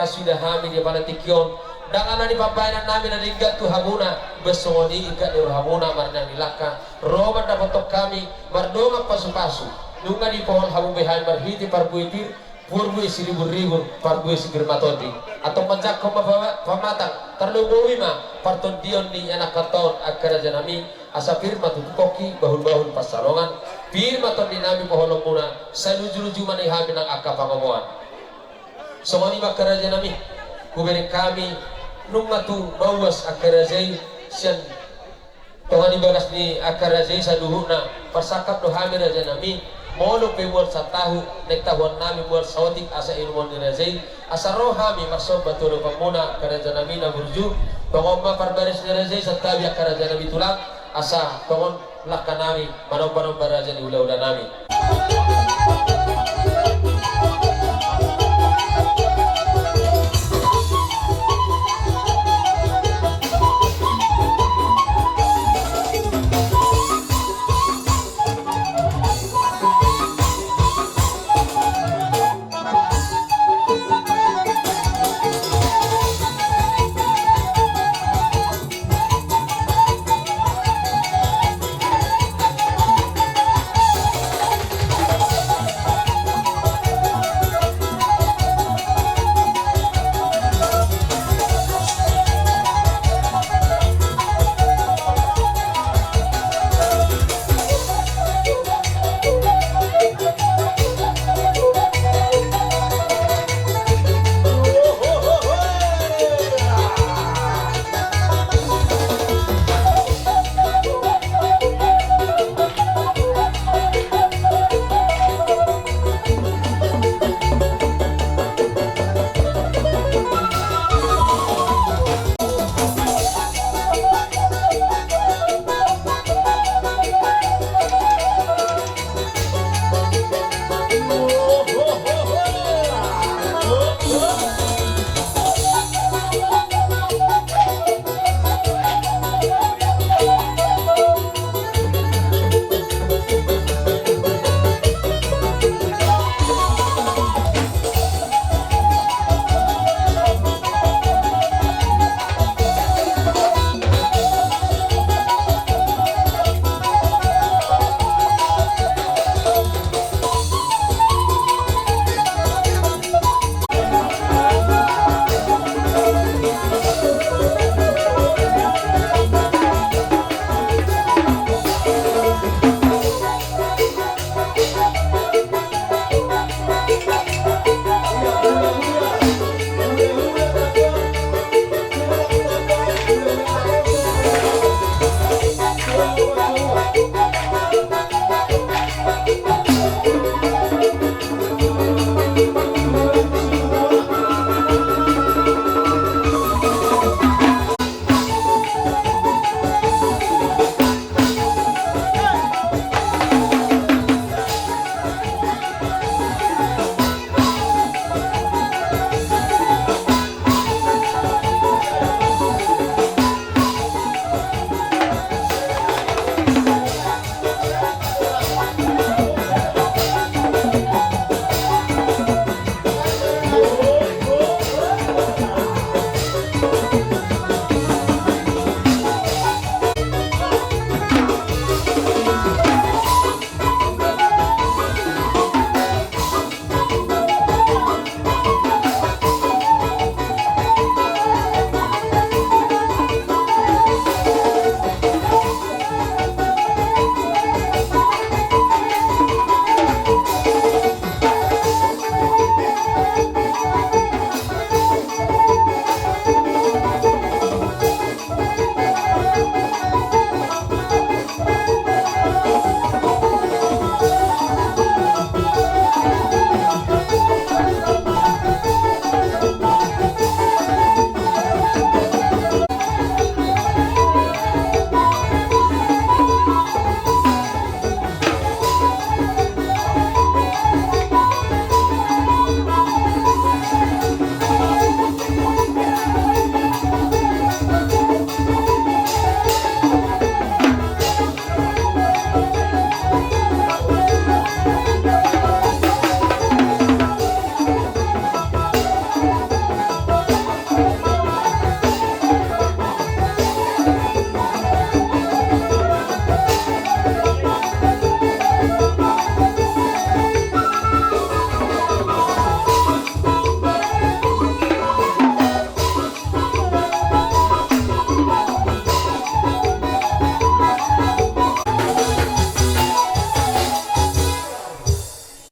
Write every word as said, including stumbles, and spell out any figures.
suda hami di apala tingki on. Ndang adong pambahenan nami na denggan tu hamuna, bes songon i ingkon ni rohamuna marnani langka ro mandapothon hami mardongan pasupasu. Nunga dipohol hamu be hami marhite parbue pir, parbue siribur-ribur, parbue sipir matondi. Antong manjangkon ma pa-, pamatang, tarlumobi ma partondion ni anakhonta on angka raja nami, asa pir ma tutu pongki bahul-bahul pansalongan, pir ma tondi nami poholonmuna, sai luju-luju ma di hami nang angka pangomoan. Songon i ma angka raja nami, hubereng hami, nunga tung mauas angka raja i, sian tonga ni bagas ni angka raja i saluhutna, parsangkap do hami raja nami, molo pe mual satahu, naeng tahuan nami mual saotik asa inumon ni raja i, asa ro hami marsomba tu adopanmuna angka raja nami na burju. Tongon ma parbaris ni raja i santabi angka raja nami tulang, asa tongon langka nami manomba-nomba raja ni hula-hula nami.